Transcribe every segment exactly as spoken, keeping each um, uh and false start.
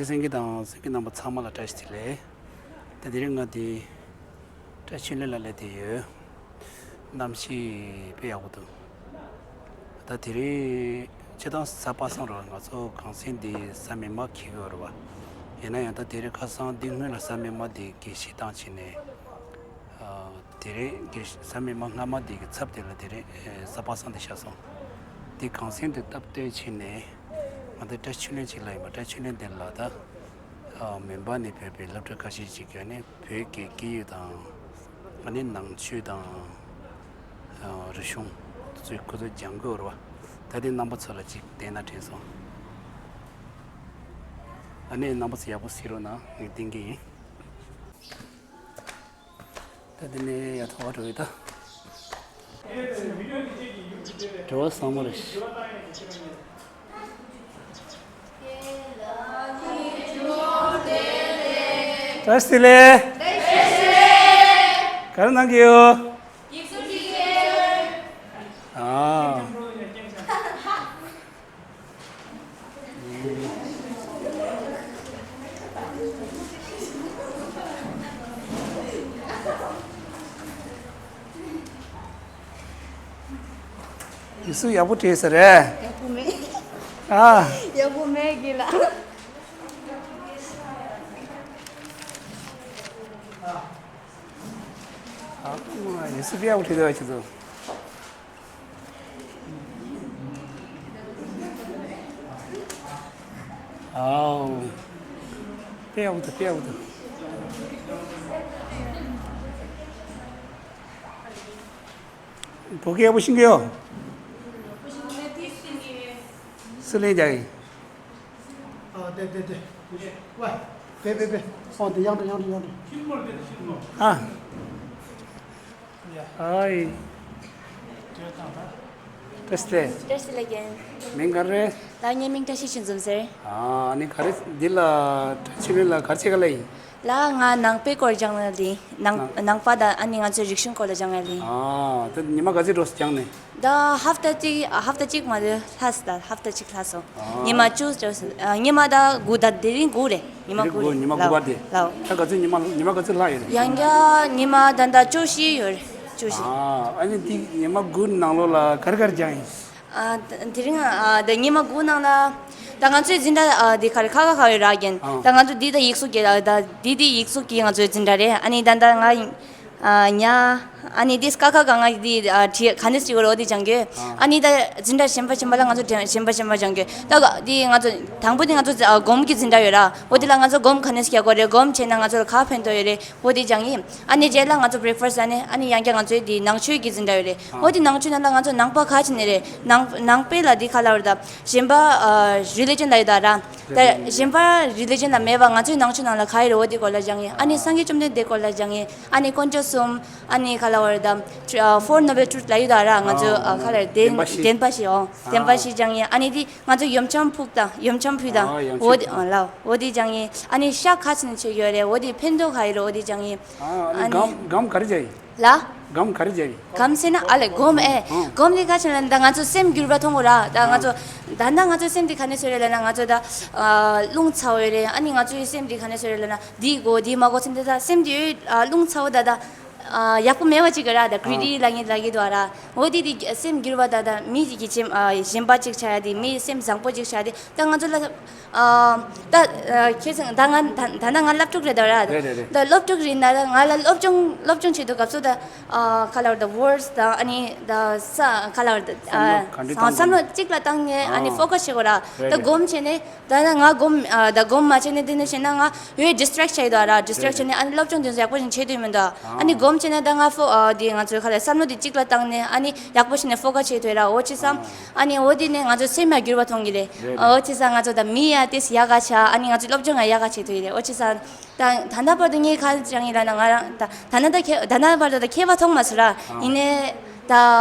གསན་མཁན་དང་གསན་མཁན་རྣམ་པ་ཚང་མ་ལ་བཀྲ་ཤིས་བདེ་ལེགས། ད་དེ་རིང་ང་འདི་བཀྲ་ཤིས་ཆོས་གླིང་ལ་སླེབས་བསྡད་ཡོད། གནམ་གཤིས་དཔེ་ཡག་པོ་འདུག་ད་དེ་རིང་སྤྱིར་བཏང་གཟའ་པ་སངས་རེད་བ། ང་ཚོ་གུང་སེང་འདི་གཟའ་མིག་དམར་འཁེལ་གྱི་ཡོད་རེད་བ། ཡིན་ན་ཡང་ད་དེ་རིང་ཁ་སང་འདི་སྔོན་ལ་གཟའ་མིག་དམར་འདི་གི་གཞི་བཏང་བྱས་ནས། ཨ། དེ་རིང་གི་གཟའ་མིག་དམར་སྔ་མ་འདི་གི་ཚབ་དེ་ལ་དེ་རིང་ཨེ་གཟའ་པ་སངས་འདི་ཤར་སོང་། འདི་གུང་སེང་འདི་སྟབས་བདེ་བྱས་ནས་ང་ཚོ་བཀྲ་ཤིས་ཆོས་གླིང་ཅིག་ལ་ཡིན་པ། བཀྲ་ཤིས་ཆོས་གླིང་འདི་ལ་ད་ཨ་མོན་པ་ནས་ཕེབས་པའི་སློབ་ཕྲུག་ཁ་ཤས་ཅིག་གིས་ནི་བོད་ཀྱི་སྐད་ཡིག་དང་། ཨ་ནི་ནང་ཆོས་དང་། ཨ། རིག་གཞུང་དེ་ཚོ་ཁོ་ཚོ་སྦྱང་གི་ཡོད་རེད་བ། ད་དེ་རྣམ་པ་ཚོ་ལ་ཅིག་བསྟན་ན་དྲན་སོང་། ཨ་ནི་རྣམ་པ་ཚོ་ཡག་པོ་གཟིགས་རོགས་གནང་། ངས་བསྟན་གྱི་ཡིན། ད་དེ་ནས་ཡར་ཐོག་འགྲོ་ཡི་ད། བྲེལ་བ་ཚང་མ་རེད། བཀྲ་ཤིས་བདེ་ལེགས། ག་རེ་གནང་གི་ཡོད། ཨ། ཡིག་གཟུགས་ཡག་པོ་བྲིས་ས་རེད། ཡག་པོ་མེད། ཨ། ཡག་པོ་མེད་གི་ལ། ཨ། ཡིག་གཟུགས་དཔེ་ཡག་པོ་བྲིས་འདུག་ཁྱེད་ཚོ། ཨའོ། དཔེ་ཡག་པོ་འདུག་དཔེ་ཡག་པོ་འདུག་བོད་སྐད་ཡག་པོ་ཤེས་ཀྱི་ཡོད། སུ་ལེན་རྒྱག་ཡིན། ཨ། དེ་དེ་དེ། ཝ། དེ་དེ་དེ། ཨོ། དེ་ཡང་དེ་ཡང་དེ་ཡང་དེ། ཨ། ཨའི། བཀྲ་ཤིས་བདེ་ལེགས། བཀྲ་ཤིས་བདེ་ལེགས་རྒན། མིང་ག་རེ། ལགས། ངའི་མིང་བཀྲ་ཤིས་ཆོས་འཛོམས་ཟེར། ཨ་ནི་ག་རེ་འདི་ལ་བཀྲ་ཤིས་ལ་ག་རེ་བྱེད་ག་ལ་ཡིན། ལགས། ང་ནང་པའི་སྐོར་སྦྱང་ལ་ལི། ནང་ནང་ནང་པ་དང་ཨ་ནི་ང་ཚོའི་རིག་གཞུང་སྐོར་ལ་སྦྱང་ལ་ལི། ཨ། ད་ཉི་མ་ག་ཚོད་འགྲོ་སྦྱང་ནས། ད་ཧབ་ཏ་གཅིག་ཧབ་ཏ་གཅིག་མ་རེད། ལྷག་སོང་། ད་ཧབ་ཏ་གཅིག་ལྷག་སོང་། ཨ། ཉི་མ་བཅུ་འགྲོ་སོང་། ཨ། ཉི་མ་ད་དགུ། ད་དེ་རིང་དགུ་རེད། ཉི་མ་དེ་དགུ་དགུ་རེད། ཉི་མ་དགུ་ལའོ་པ་དེ། ལའོ། ད་ག་ཚོད་ཉི་མ་ཉི་མ་ག་ཚོད་ལྷག་ཡོད་རེད། ཡང་བསྐྱར་ཉི་མ་ད་ད་བཅུ་བཞི་ཡོད་རེད། བཅུ་བཞི། ཨ། ཨ་ནི་དེ་ཉི་མ་དགུ་ནང་ལོགས་ལ་ག་རེ་ག་རེ་སྦྱང་ཡིན། ཨ། ད་དེ་རིང་ཨ་ད་ཉི་མ་དགུ་ནང་ལ་ད་ང་ཚོའི་འཛིན་གྲྭ་ཨ་དེ་ག་རེ་ཁག་ཁག་ཁག་ཡོད་ར་རྒན། ཨ། ད་ང་ཚོ་འདི་ད་ཡིག་གཟུགས་ཀྱི་ཨ་ད་འདི་འདི་ཡིག་གཟུགས་ཀྱི་ང་ཚོའི་འཛིན་གྲྭ་རེད། ཨ་ནི་ད་ད་ང་ཡིན། ཨ། ཉ། ཨ་ནི་དེ་ཀ་ཁ་ག་ང་འདི་ཨ་བྲིས་ག་ནས་བྲིས་དགོས་རེད་འོ་དེ་སྦྱང་གི། ཨ། ཨ་ནི་ད་འཛིན་གྲྭ་གཞན་པ་གཞན་པ་ལ་ང་ཚོ་གཞན་པ་གཞན་པ་སྦྱང་གི། ད་ག་དེ་ང་ཚོ་དང་པོ་དེ་ང་ཚོ་ཨ་སྒོམ་གྱི་འཛིན་གྲྭ་ཡོད་ར། འོ་དེ་ལ་ང་ཚོ་སྒོམ་ག་ནས་རྒྱག་དགོས་རེད། སྒོམ་བྱས་ན་ང་ཚོ་ལ་ག་ཕན་ཐོགས་ཡོད་རེད། འོ་དེ་སྦྱང་གི། ཨ་ནི་རྗེས་ལ་ང་ཚོ་བྷི་རེག་ཕ་སི་ཨ་ནི་ཨ་ནི་ཡང་བསྐྱར་ང་ཚོའི་དེ་ནང་ཆོས་ཀྱི་འཛིན་གྲྭ་ཡོད་རེད། ཨ། འོ་དེ་ནང་ཆོས་ནང་ལ་ང་ཚོ་ནང་པ་ག་བྱས་ནས་རེད། ནང་ནང་པའི་ལ་དེ་ག་ལབ་རེད། ད་གཞན་པ་ཨ་རི་ལི་ཇན་ལ་ཡོད་ད་ར། ད་རི་ལི་ཇན། གཞན་པ་རི་ལི་ཇན་ལ་མེད་པ་ང་ཚོའི་ནང་ཆོས་ནང་ལ་ག་ཡོད་རེད། འོ་དེ་སྐོར་ལ་སྦྱང་གི། ཨ་ནི་སངས་རྒྱས་བཅོམ་ལྡན་འདས་སྐོར་ལ་སྦྱང་གི། ཨ་ནི་དཀོན་མཆོག་གསུམ། ཨ་ནི་ག་ལབ་རེད། ད་ཨ་Four Noble Truth ལ་ཡོད་ད་ར། ང་ཚོ་ཨ་ཨ་ག་ལབ་རེད། བདེན་བདེན་པ་བཞི། བདེན་པ་བཞི། ཨོ། བདེན་པ་ཨ་བཞི་སྦྱང་གི། ཨ་ནི་དེ་ང་ཚོ་ཡོམ་ཆམ་ཕུག་དང་ཡོམ་ཆམ་ཕུག་དང་། ཨ་ཡོམ་འོ་དེ་ཆམ་ཕུག་ཨ་ལ་འོ་དེ་སྦྱང་གི། ཨ་ནི་ཤ་ག་བྱས་ནས་མཆོད་ཀྱི་ཡོད་རེད། འོ་དེ་ཕན་ཐོགས་ག་ཡོད་རེད། འོ་དེ་སྦྱང་གི། ཨ། ཨ་ནི་ཨ་ནི་སྒོམ་སྒོམ་ག་རེ་བྱས་ཡིན། ལ། སྒོམ་ག་རེ་བྱས་ཡིན། སྒོམ་ཟེར་ན་ཨ་ལས་སྒོམ་ཨེ། ཨ། སྒོམ་དེ་ག་བྱས་ན་ད་ང་ཚོ་སེམས་འགྱུར་བ་གཏོང་དགོས་ར། ད་ང་ཚོ་ཨ་ད་ལྟ་ང་ཚོ་སེམས་དེ་ག་ནས་བཟོས་རེད་ལབ་ན། ང་ཚོ་ད་ཨ་རླུང་ཚ་བོ་ཡོད་རེད། ཨ་ནི་ང་ཚོའི་སེམས་དེ་ག་ནས་བཟོས་རེད་ལབ་ན། འདི་དགོས་འདི་མ་དགོས་ཟེར་འདི་ད་སེམས་དེ་ཡོད་ཨ་རླུང་ཚ་བོ་ད་ད་ཨ་ཡག་པོ་མེད་པ་ཅིག་ར། ད་ཨ་གྲི་ཌི་ལ་ངེད་ལ་གི་དོ་ར། འོ་དེ་དེ་སེམས་འགྱུར་བ་ད་ད་མི་ཅིག་གི་སེམས་ཨ་གཞན་པ་ཅིག་ཆགས་ཡ་དེ། མི་སེམས་བཟང་པོ་ཅིག་ཆགས་དེ། ད་ང་ཚོ་ལ་ཨ་ད་ཨ་ཁྱེད་ཚང་ད་ང་ད་ད་ང་སློབ་ཕྲུག་རེད་ད་ར། རེད་རེད་རེད། ད་སློབ་ཕྲུག་རེད་ན་ད་ང་ལ་སློབ་སྦྱོང་སློབ་སྦྱོང་བྱེད་དུས་སྐབས་སུ་ད་ཨ་ག་ལབ་རེད། ད་ཝར་ཌི་དང་ཨ་ནི་ད་ས་ག་ལབ་རེད། ད་ཨ་བསམ་བློ་ག་འདྲ་བཏང་དགོས་ཨ་ནི་ཨ་ཕོ་ཀ་སི་བྱེད་དགོས་ར། རེད་ད་རེད། སྒོམ་བྱས་ནས་ད་ང་སྒོམ་ཨ་ད་སྒོམ་མ་བྱས་ནས་དེ་ནས་བྱས་ན་ང་ཡོད་ཌིས་ཊེག་ཊི་བྱས་འདུག་ར། ཌིས་ཊེག་ཊི་བྱས་ནས་ཨ་ནི་སློབ་སྦྱོང་དེ་ཚོ་ཡག་པོ་ཞིག་བྱེད་ཐུབ་མི་འདུག་ཨ་ནི་སྒོམ་བྱས་ནས་ད་ང་ཕོ་ཨ་དེ་ང་ཚོའི་ག་ལ་བསམ་བློ་དེ་གཅིག་ལ་བཏང་ནས་ཨ་ནི་ཡག་པོ་ཞིག་ནས་ཕོ་ཀ་སི་བྱེད་ཐུབ་ར། འོ་བྱས་ཙང་ཨ་ནི་འོ་དེ་ནས་ང་ཚོ་སེམས་ཡང་འགྱུར་བ་ཐོན་གྱི་རེད། རེད་རེད། འོ་བྱས་ཙང་ང་ཚོ་ད་མི་ཡང་དེ་ཡག་ག་ཆགས། ཨ་ནི་ང་ཚོའི་སློབ་སྦྱོང་ཡང་ཡག་ག་བྱེད་ཐུབ་ཀྱི་རེད། འོ་བྱས་ཙང་ད་ད་ལྟ་བར་དུ་ངས་ག་རེ་བྱས་ཡིན་ལབ་ན། ང་རང་ད་ད་ལྟ་ད་ཁྱེད་ད་ལྟ་བར་དུ་ད་མཁས་པ་མཐོང་མ་སོང་ར། ཡིན་ནའི་ད་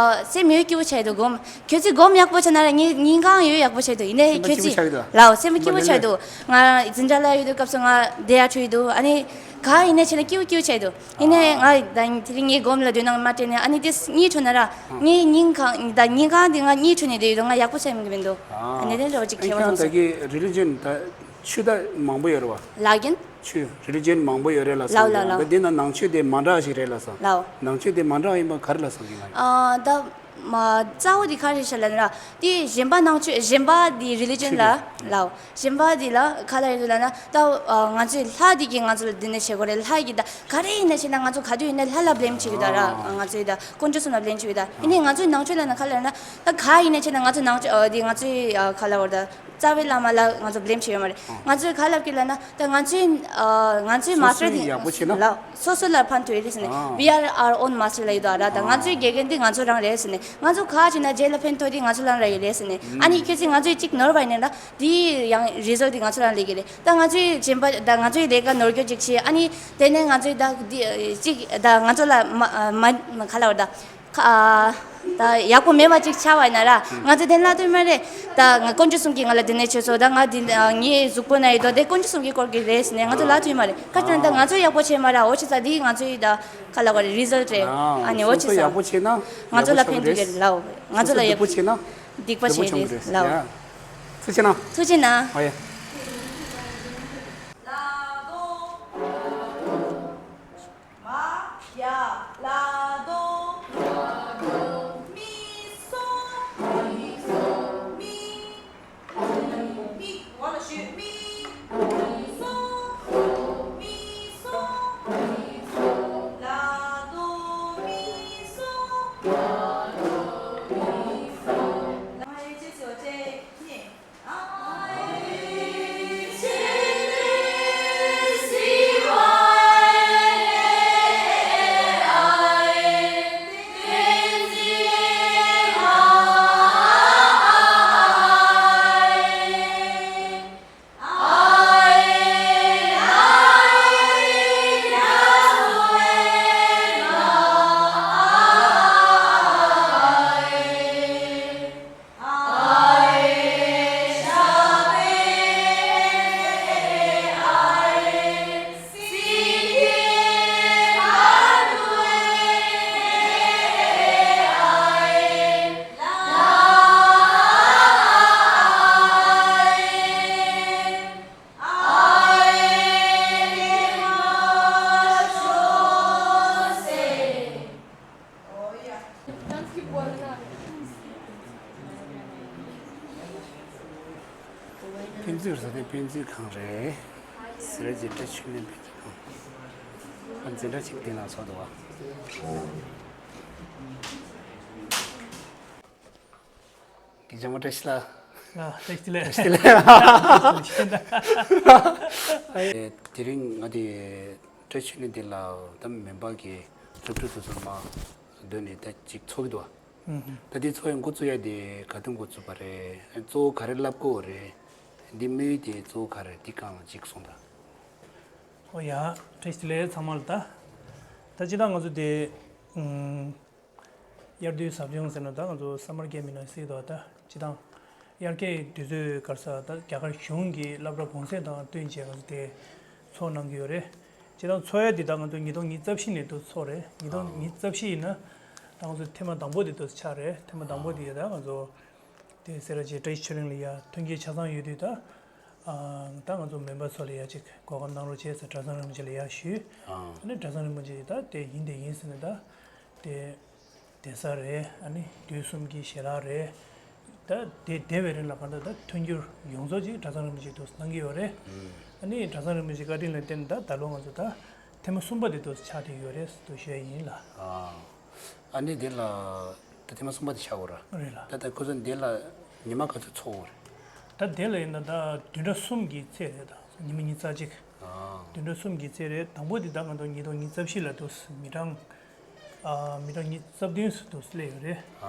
སེམས་ཡོད་སྐྱིད་པོ་ཆགས་འདུག་སྒོམ། ཁྱོད་ཚོས་སྒོམ་ཡག་པོ་བྱས་ན་ར་ངས་ཉིན་གང་ཡོད་ཡག་པོ་བྱས་འདུག་ཡིན་ནའི་སེམས་པ་ཁྱོད་སྐྱིད་པོ་ཚོས་ཆགས་འདུག་ལའོ། སེམས་པ་སྐྱིད་པོ་ཆགས་འདུག་ང་འཛིན་གྲྭ་ལ་ཡོད་དུས་སྐབས་སུ་ང་བསྡད་ཡག་འཕྲོད་འདུག་ཨ་ནི་ག་ཡིན་ནའི་བྱས་ན་སྐྱིད་པོ་སྐྱིད་པོ་ཆགས་འདུག་ཡིན་ནའི་ང་ད་དེ་རིང་ངས་སྒོམ་ལ་དོ་སྣང་མ་སྤྲད་ནས་ཨ་ནི་དེ་གཉིད་འཕྲོད་ན་ར། ངས་ཉིན་གང་ད་ཉིན་གང་དེ་ང་གཉིད་འཕྲོད་ནས་བསྡད་ཡོད་དུས་ང་ཡག་པོ་བྱས་མི་འདུག་ཨ་ནི་དེ་འདྲ་བོ་ཅིག་ཁྱད་པར་སོང་ཟེར། ད་གི་རི་ལི་ཇན་ད། ཆོས་ད་མང་པོ་ཡོད་རེད་བ། ལགས་ཀྱིན། ཆོས་རི་ལི་ཇན་མང་པོ་ཡོད་རེད་ལ་བསམ་ལགས་གྱི་ལགས་ལ། ལགས། ད་འདི་ན་ནང་ཆོས་དེ་མ་འདྲ་བ་ཞིག་རེད་ལ་བསམ། ལགས། ནང་ཆོས་དེ་མ་འདྲ་བ་ཡིན་པ་ག་རེ་ལ་བསམ་གྱི་ལ་ཡིན། ཨ་ད་མ་རྩ་བོ་དེ་ག་རེ་ཤ་ལ་ན་དེ་གཞན་པ་ནང་ཆོས་གཞན་པ་དེ་རི་ལི་ཇན་ལ། ཆོས་དེ། ལགས། གཞན་པ་དེ་ལ་ག་ལ་ཡོད་ལ་ན་ད་ང་ཚོའི་ལྷ་དེ་གི་ང་ཚོ་ལ་འདི་ནས་བྱེད་དགོས་རེད། ལྷ་ཡི་གི་ད་ག་རེ་ཡིན་ན་བྱས་ན་ང་ཚོ་ག་དུས་ཡིན་ན་ལྷ་ལ་བླེམ་བྱེད་ཀྱི་ད་ར། ང་ཚོའི་ད་དཀོན་མཆོག་གསུམ་ལ་བླེམ་བྱེད་ཀྱི་ད་ཡིན་ནའི་ང་ཚོའི་ནང་ཆོས་ལ་ན་ག་ལ་ན་ད་ག་ཡིན་ན་བྱས་ན་ང་ཚོ་ནང་ཆོས་དེ་ང་ཚོའི་ག་ལ་བར་ད། རྩ་བའི་བླ་མ་ལ་ང་ཚོ་བླེམ་བྱེད་ཡོད་མ་རེད། ང་ཚོས་ག་ལབ་ཀྱི་ལབ་ན་ད་ང་ཚོའི་ཨ་ང་ཚོའི་མ་སོ་སི་ཊར་སོས་དེ་ཡག་པོ་བྱེད་ན། ལ་སོ་སོ་ལ་ཕན་ཐོགས་ཡོད་རེད་ཟེར་ནས། ཨ། We are our own master ལ་ཡོད་དོ་ར། ད་ང་ཚོའི་དགེ་རྒན་དེ་ང་ཚོ་རང་རེད་ཟེར་ནས། ང་ཚོ་ག་བྱེད་ན་རྗེས་ལ་ཕན་ཐོགས་དེ་ང་ཚོ་རང་ར་ཡོད་རེད་ཟེར་ནས། ཨ་ནི་ཁྱོད་ཚོས་ང་ཚོའི་གཅིག་ནོར་བ་ཡིན་ན་ད་དེའི་ཡང་རི་ཛལ་དེ་ང་ཚོ་རང་ལས་ཀྱི་རེད། ད་ང་ཚོའི་སྦྱིན་པ་ད་ང་ཚོའི་ལས་ཀ་ནོར་སྐྱོ་གཅིག་བྱེད། ཨ་ནི་དེ་ནས་ང་ཚོའི་ད་དེ་གཅིག་ད་ང་ཚོ་ལ་མ་མ་ག་ལབ་ད། ཁ་ད་ཡག་པོ་མེད་པ་ཅིག་ཆགས་པ་ཡིན་ན་ར། ང་ཚོ་དེ་ལ་ལྟོས་མ་རེད། ད་ང་དཀོན་མཆོག་གསུམ་གྱིས་ང་ལ་འདི་ནས་བྱས་སོང་། ད་ང་འདི་ངའི་གཟུགས་པོ་ན་ཡོད་དོ་དེ་དཀོན་མཆོག་གསུམ་གྱིས་བསྐོར་གྱི་རེད་ཟེར་ནས་ང་ཚོ་ལ་ལྟོས་མ་རེད། ཁ་ཅང་ད་ང་ཚོ་ཡག་པོ་བྱས་མ་ར། འོ་ཆི་ས་འདི་ང་ཚོའི་ད་ཁ་ལ་བ་རེད། རི་ཛལ་ཊི་རེད། ཨ་ནི་འོ་ཆི་ས་སོ་སོ་ཡག་པོ་བྱས་ན་ང་ཚོ་ལ་ཕན་ཐོགས་ཀྱི་རེད་ལའོ། ང་ཚོ་ལ་ཡག་པོ་བྱས་ན་སྡིག་པ་བྱས་རེད་ལའོ། ཐུགས་རྗེ་གནང་། ཐུགས་རྗེ་གནང་། ཨ་ཡ། མ་ཡ་ལ་དོ། མི་སོ། མི། མི། འོ་ལ་ཞུ། མི། མི་སོ། མི་སོ། ལ་དོ། མི་སོ། ལ་དོ། མི་སོ། ལ་མ་ཡ་ཅེ་སོ་ཅེ་ཉེ། ཕན་ཚུན་ཟེར་དེ་ཕན་ཚུན་གང་རེད། ཟེར་རྗེས་འདྲ་ཆུ་ནས་ཕན་ཚུན་གང་། ཨ་འཛིན་གྲྭ་གཅིག་དེ་ན་ཚོགས་འདུག་བ། གི་ཇ་མ་བཀྲ་ཤིས་ལགས། ཨ་བཀྲ་ཤིས་བདེ་ལེགས། བཀྲ་ཤིས་བདེ་ལེགས། དེ་རིང་ང་དེ་བཀྲ་ཤིས་ནས་དེ་ལ་ད་མེམ་བར་གི་སློབ་ཕྲུག་དེ་ཚོ་མ་སྡོད་ནས་ད་ཅིག་ཚོགས་ཀྱི་འདུག་བ། ད་དེ་ཚོགས་ཡང་འགོ་བཙུགས་ཡ་དེ་ག་དུས་འགོ་བཙུགས་པ་རེད། གཙོ་བོ་ག་རེ་བསླབ་དགོས་རེད། འདི་དམིགས་ཡུལ་དེ་གཙོ་བོ་ག་རེ་འདི་གང་ལ་ཅིག་གསུངས་དང་། ཨོ་ཡ། བཀྲ་ཤིས་བདེ་ལེགས་ཚང་མ་ལ་ད། ད་སྤྱིར་བཏང་ང་ཚོ་དེ། ཨུམ། དབྱར་དུས་ཟབ་སྦྱོང་ཟེར་ན་ད་ང་ཚོ་སམ་མར་ཀེམ་ཡིན་ན་སྲིད་དོ། ད་སྤྱིར་བཏང་དབྱར་ཁའི་དུས་ཚོད་ག་རེ་ཟེར་ད་རྒྱ་གར་གཞུང་གི་སློབ་གྲྭ་གུང་སེང་དང་བསྟུན་བྱས་ང་ཚོ་དེ་ཚོགས་གནང་གི་ཡོད་རེད། སྤྱིར་བཏང་ཚོགས་ཡ་འདི་ད་ང་ཚོ་ཉིས་སྟོང་ཉི་ཤུ་རྩ་བཞི་ནས་དུ་ཚོགས་རེད། ཉིས་སྟོང་ཉི་ཤུ་རྩ་བཞི་ཡིན་ན་ད་ང་ཚོ་ཐེངས་མ་དང་པོ་དེ་དུ་ཆགས་རེད། ཐེངས་མ་དང་པོ་དེ་ད་ང་ཚོ་དེ་སེ་ར་བྱེས་བཀྲ་ཤིས་ཆོས་གླིང་ལ་ཡ་མཐུན་རྐྱེན་ཆ་ཚང་ཡོད་དུས་ད། ཨ་ད་ང་ཚོ་མེམ་བར་ཚོ་ལ་ཡ་ཅིག་གོ་སྐབས་གནང་རོགས་བྱས་ཟེར་གྲྭ་ཚང་རིན་པོ་ཆེ་ལ་ཡ་ཞུས། ཨ་ནི་གྲྭ་ཚང་རིན་པོ་ཆེ་ད་དེ་ཡིན་དེ་ཡིན་ཟེར་ནས་ད་དེ་གདན་ས་རེད། ཨ་ནི་དུས་གསུམ་གྱི་ཞལ་ལག་རེད། ད་དེ་དེ་བའི་རིང་ལ་གང་ལྟར་ད་མཐུན་འགྱུར་ཡོངས་རྫོགས་ཅིག་གྲྭ་ཚང་རིན་པོ་ཆེ་དུ་གནང་གི་ཡོད་རེད། ཨ་ནི་གྲྭ་ཚང་རིན་པོ་ཆེ་བཀའ་དྲིན་ལ་བརྟེན་ད་ད་ལོ་ང་ཚོ་ད་ཐེངས་མ་གསུམ་པ་དེ་དུ་ཆགས་བསྡད་ཡོད་རེད་དུ་ཞུ་ཡ་ཡིན་ལ། ཨ་ནི་དེ་ལ་ད་ཐེངས་མ་གསུམ་པ་དེ་ཆགས་ཡོད་ར། རེད་ལ། ད་ད་ཁོ་ཚོ་འདི་ལ་ཉི་མ་ག་ཚོད་ཚོགས་ཡོད་རེད། ད་དེ་ལ་ཡིན་ན་ད་བདུན་ཕྲག་གསུམ་གྱི་ཚད་རེད། ད་ཉི་མ་ཉི་ཤུ་རྩ་གཅིག་ཨ། བདུན་ཕྲག་གསུམ་གྱི་ཚད་རེད། དང་པོ་དེ་ད་ང་ཚོ་ཉིས་སྟོང་ཉི་ཤུ་རྩ་བཞི་ལ་དུ་མི་གྲངས་ཨ་མི་གྲངས་ཉི་ཤུ་རྩ་བདུན་ཙམ་དུ་སླེབས་ཡོད་རེད། ཨ། ཨ་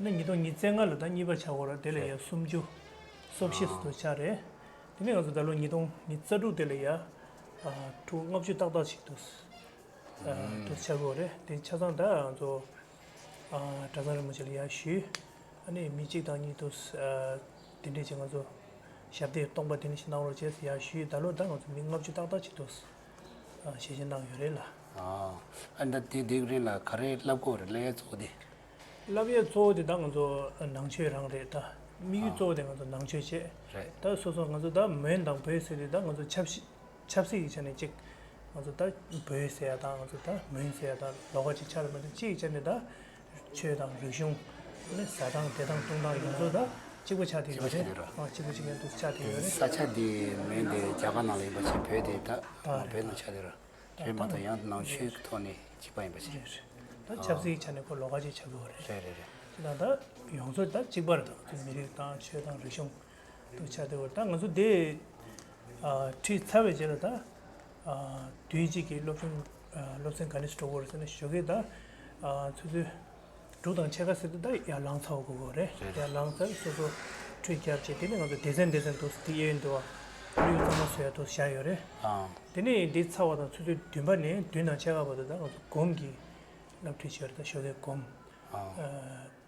ནི་ཉིས་སྟོང་ཉི་ཤུ་རྩ་ལྔ་ལ་ད་གཉིས་པ་ཆགས་ཡོད་ར། དེ་ལ་ཡ་སུམ་ཅུ་སོ་བཞི་ཙམ་དུ་ཆགས་རེད། དེ་ནས་ང་ཚོ་ད་ལོ་ཉིས་སྟོང་ཉི་ཤུ་རྩ་དྲུག་དེ་ལ་ཡ་ཨ་ཕྲུ་གུ་ལྔ་བཅུ་ཏག་ཏག་ཅིག་དུ། ཨ། དུ་ཆགས་ཡོད་རེད། དེ་ཆ་ཚང་ད་ང་ཚོ་ཨ་གྲྭ་ཚང་རིན་པོ་ཆེ་ལ་ཡར་ཞུས། ཨ་ནི་མི་གཅིག་དང་གཉིས་དུ་ཨ་དེ་འདྲས་ཅིག་ང་ཚོ་ཞབས་འདེགས་སྟོང་པ་དེ་འདྲས་ཞིག་གནང་རོགས་བྱས་ཟེར་ཡར་ཞུས། ད་ལོ་ད་ང་ཚོ་མི་ལྔ་བཅུ་ཏག་ཏག་ཅིག་དུ་ཨ་ཞལ་བཞེས་གནང་ཡོད་རེད་ལ། ཨ། ཨ་ནི་ད་དེ་དེ་རིང་ལ་ག་རེ་བསླབ་དགོས་རེད། བསླབ་ཡ་གཙོ་བོ་དེ། བསླབ་ཡ་གཙོ་བོ་དེ་ད་ང་ཚོ་ནང་ཆོས་རང་རེད་ད། དམིགས་ཡུལ་གཙོ་བོ་དེ་ང་ཚོ་ནང་ཆོས་བྱས། རེད། ད་སོ་སོ་ང་ཚོ་ད་མོན་དང་བོད་ཟེར་དུས་ད་ང་ཚོ་ཆབ་སྲིད་ཆབ་སྲིད་ཀྱི་ཆ་ནས་གཅིག་ང་ཚོ་ད་བོད་ཟེར་ཡ་དང་ང་ཚོ་ད་མོན་ཟེར་ཡ་དང་ལོགས་ཀ་གཅིག་ཆགས་རེད་མ་གཏོགས་གཅིག་གི་ཆ་ནས་ད་ཆོས་དང་རིག་གཞུང་། ཨ་ནི་ཟ་སྟངས་བསྡད་སྟངས་འཐུང་སྟངས་ཡོངས་རྫོགས་ད་གཅིག་པ་ཆགས་བསྡད་ཡོད་རེད། གཅིག་པ་ཆགས་བསྡད་ཡོད་རེད། ཨ་གཅིག་པ་གཅིག་ཡང་དུ་ཆགས་བསྡད་ཡོད་རེད། ས་ཆ་འདི་མོན་དེ་རྒྱ་གར་ནང་ལ་ཡིན་པ་བྱས་བོད་དེ་ད་ཨ་བོད་ནང་ཆགས་བསྡད་རེད། རེད་མ་གཏོགས་ཡང་ནང་ཆོས་ཀྱི་ཐོག་ནས་གཅིག་པ་ཡིན་པ་ཞིག་རེད། ད་ཆབ་སྲིད་ཆ་ནས་ཁོ་ལོགས་ཀ་ཅིག་ཆགས་ཀྱི་ཡོད་རེད། རེད་རེད་རེད། ད་ད་ཡོངས་རྫོགས་ད་གཅིག་པ་རེད། ད་ཁོ་ཚོའི་མི་རིགས་དང་ཆོས་དང་རིག་གཞུང་དུ་ཆགས་བསྡད་ཡོད་རེད། ད་ང་ཚོ་དེ་ཨ་ཁྲིད་ཚར་བའི་རྗེས་ལ་ད་ཨ་དུས་གཅིག་གི་སློབ་ཆུང་ཨ་སློབ་ཚན་ག་ནས་འགྲོ་དགོས་རེད་ཟེར་ན་ཞོགས་ཀས་ད་ཨ་ཆུ་ཚོད་དྲུག་དང་ཕྱེད་ཀ་ཟེར་དུས་ད་ཡར་ལངས་ཚར་དགོས་ཀྱི་རེད། རེད་རེད། ཡར་ལངས་ཚར་སོ་སོ་ཁྲུས་བརྒྱབ་བྱས་དེ་ནས་ང་ཚོ་སྡེ་ཚན་སྡེ་ཚན་དུ་དེ་གཡས་གཡོན་དུ་བ་གླུ་གཙང་མ་བཟོ་ཡ་དུ་བཞག་ཡོད་རེད། ཨང་། དེ་ནས་འདི་ཚར་བ་དང་ཆུ་ཚོད་བདུན་པ་ནས་བདུན་དང་ཕྱེད་ཀ་བར་དུ་ད་ང་ཚོ་སྒོམ་གྱི་སློབ་ཁྲིད་བྱས་རེད། ད་ཞོགས་ཀའི་སྒོམ། ཨང་། ཨ་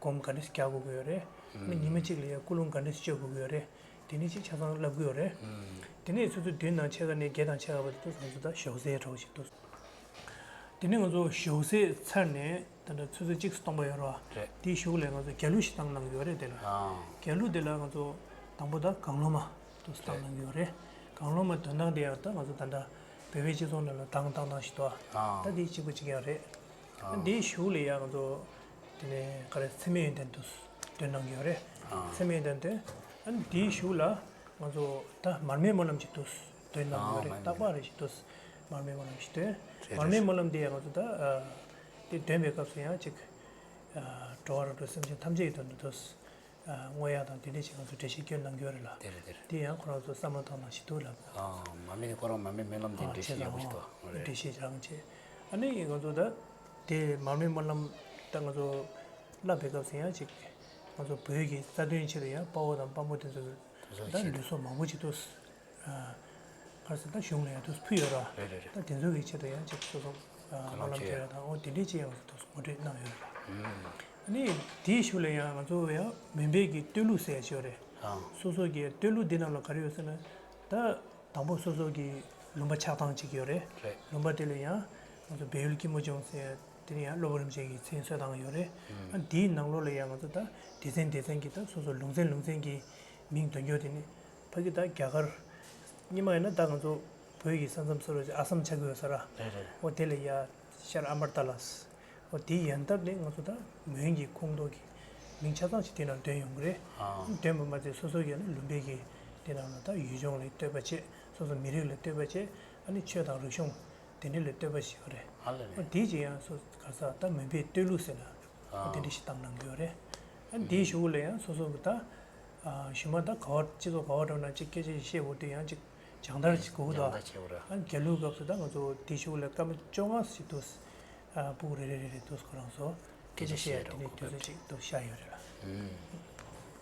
སྒོམ་ག་འདྲ་ཞིག་རྒྱག་དགོས་ཀྱི་ཡོད་རེད། ཨ་ནི་ཨུམ། ཉི་མ་གཅིག་ལ་ཡ་ཀུན་སློང་ག་འདྲ་ཞིག་བཅོ་དགོས་ཀྱི་ཡོད་རེད། དེ་ནས་ཅིག་ཆ་ཚང་བསླབ་ཀྱི་ཡོད་རེད། ཨུམ། དེ་ནས་ཆུ་ཚོད་བདུན་དང་ཕྱེད་ཀ་ནས་བརྒྱད་དང་ཕྱེད་ཀ་བར་དུ་ང་ཚོ་ད་ཞོགས་ཟས་འདྲ་བོ་ཞིག་འདུག་དེ་ནས་ང་ཚོ་ཞོགས་ཟས་ཚར་ནས་ད་ལྟ་ཆུ་ཚོད་གཅིག་སྟོང་པ་ཡོད་རེད་བ། རེད། དེའི་གཞུག་ལ་ང་ཚོ་རྒྱ་གླུ་ཞིག་བཏང་གནང་གི་ཡོད་རེད། དེ་ལ་ཨང་། རྒྱ་གླུ་དེ་ལ་ང་ཚོ་དང་པོ་ད་གངས་ལོ་མ་དུ་བཏང་རེད། གནང་གི་ཡོད་རེད། གངས་ལོ་མ་འདོན་སྟངས་དེ་ཡང་ད་ང་ཚོ་ད་ལྟ་བོད་པའི་སྤྱི་ཚོགས་ནང་ལ་གདངས་བཏང་སྟངས་ཤིག་འདུག་ཨང་། ད་དེ་གཅིག་པ་གཅིག་རྐྱང་རེད། ཨང་། དེའི་གཞུག་ལ་ཡང་ང་ཚོ་དེ་ནས་ག་རེ་མཚན་སྨད་ཡོན་ཏན་དུ་འདོན་གནང་གི་ཡོད་རེད། ཨང་། མཚན་སྨད་ཡོན་ཏན་འདོན། ཨ་ནི་དེའི་གཞུག་ལ་ང་ཚོ་ད་མར་མེའི་སྨོན་ལམ་ཅིག་འདུག་འདོན་གནང་གི་ཡོད་རེད། ཨང་། རྟག་པར་རེ་ཞིག་འདུག་མར་མེའི་སྨོན་ལམ་ཞིག་འདོན། རེད་མར་མེའི་རེད། སྨོན་ལམ་དེ་ཡང་ང་ཚོ་ད་ཨ་དེ་འདོན་པའི་སྐབས་སུ་ཡང་ཅིག་ཨ་འགྲོ་བ་རིགས་དྲུག་སེམས་ཅན་ཐམས་ཅད་ཀྱི་དོན་དུ་འདུག་ཨ་བསྔོ་ཡག་དང་དེ་འདྲ་ཞིག་ང་ཚོ་འགྲེལ་བཤད་སྐྱོན་གནང་གི་ཡོད་རེད་ལ། དེ་རེད་དེ་རེད། དེ་ཡང་ཁོ་རང་ཚོ་བསམ་བློ་བཏང་ན་ཞིག་འདུག་ལབ། ཨ་མ་མི་ནི་ཁོ་རང་མ་མི་སྨོན་ལམ་དེ་ཨ་འགྲེལ་བཤད་ཡག་པོ་ཞིག་འདུག་རེད། འགྲེལ་བཤད་རང་བྱས། ཨ་ནི་ང་ཚོ་ད་དེ་མ་མི་སྨོན་ལམ་ད་ང་ཚོ་བསླབ་པའི་སྐབས་སུ་ཡང་ཅིག་ང་ཚོ་བོད་ཀྱི་རྩ་དོན་ཆེད་དུ་ཡང་དཔའ་བོ་དང་དཔའ་མོ་དེ་ཚོ་ད་ལུས་སྲོག་མང་པོ་ཅིག་ཏུ་ག་རེ་ཟེར་ད་གཞུང་ལ་ཡང་དུ་ཕུལ་ཡོད་ར། རེད་རེད་རེད། ད་དེ་ཚོ་གི་ཆེད་དུ་ཡང་ཅིག་སོ་སོ་སྨོན་ལམ་བྱེད་ཡ་དང་འོ་དེ་འདྲའི་ཅིག་ཡང་དུ་ངོ་སྤྲོད་གནང་ཡོད་ར། ཨ་ནི་དེའི་གཞུག་ལ་ཡང་ང་ཚོ་ཡང་མོན་པའི་གི་བསྟོད་གླུ་ཟེར་ཡ་ཅིག་ཡོད་རེད། སོ་སོ་གི་བསྟོད་གླུ་འདི་ནང་ལ་ག་རེ་ཡོད་ཟེར་ན་ད་དང་པོ་སོ་སོ་གི་ལུང་པ་ཆགས་སྟངས་ཅིག་ཡོད་རེད། རེད། ལུང་པ་དེ་ལ་ཡང་ང་ཚོ་བལ་ཡུལ་སྐྱིད་མོ་ལྗོངས་ཟེར་ཡ་དེ་ནས་ཡང་སློབ་དཔོན་རིན་པོ་ཆེ་གི་མཚན་གསོལ་སྟངས་ཡོད་རེད། ཨ་འདིའི་ནང་ལོགས་ལ་ཡང་ང་ཚོ་ད་སྡེ་ཚན་སྡེ་ཚན་གྱི་ད་སོ་སོ་ལུང་ཚན་ལུང་ཚན་གྱི་མིང་འདོན་རྒྱུ་དེ་ནི་ཕ་གི་ད་རྒྱ་གར་སྔོན་མ་ཡིན་ན་ད་ང་ཚོ་བོད་ཀྱི་ས་མཚམས་སོ་ར་ཨ་སམ་ཆགས་ཀྱི་ཡོད་ས་ར། རེད་རེད། འོ་དེ་ལ་ཡ་ཤར་ཨ་མར་ཏ་ལ་འོ་དེའི་ཡན་འདབས་ནས་ང་ཚོ་ད་མོན་གྱི་ཁོངས་གཏོགས་ཀྱི་མིང་ཆ་ཚང་ཞིག་དེ་ནང་འདོན་ཡོང་གི་རེད། ཨ་འདོན་པ་མ་ཚད་སོ་སོ་ཡང་ན་ལུང་པའི་གི་དེ་ནང་ལ་ད་ཡུལ་ལྗོངས་ལ་བསྟོད་པ་བྱེད། སོ་སོ་མི་རིགས་ལ་བསྟོད་པ་བྱེད། ཨ་ནི་ཆོས་དང་རིག་གཞུང་དེ་འདྲ་ལ་བསྟོད་པ་ཞིག་ཡོད་རེད། ཨ་ལ་ལས། འོ་དེ་ཅི་ཡང་སོ་ག་ས་ད་མོན་པའི་བསྟོད་གླུ་ཟེར་ན་ཨ་འོ་དེ་འདྲ་ཞིག་བཏང་གནང་གི་ཡོད་རེད། ཨ་ནི་དེའི་གཞུག་ལ་ཡང་སོ་སོ་གི་ད་ཨ་གཞུག་མ་ད་ག་བ་སྤྱི་ཚོགས་ག་བ་འགྲོ་ན་ཅིག་སྐད་ཆ་ཞིག་བཤད་དགོས་དུས་ཡང་ཅིག་སྦྱང་བརྡར་ཅིག་དགོས་ཀྱི་འདུག་སྦྱང་བརྡར་བྱེད་དགོས་རེད། ཨ་ནི་རྒྱ་གླུའི་སྐབས་སུ་ད་ང་ཚོ་དེའི་གཞུག་ལ་སྐར་མ་བཅོ་ལྔ་ཞིག་འདུག་ཨ་སྤུ་གུ་རེ་རེ་རེ་རེ་འདུག་ཁོ་རང་ཚོ་སྐད་ཆ་བཤད་ཡ་དེ་ནས་དུས་ཚོད་ཅིག་འདུག་བཞག་ཡོད་རེད་ལ།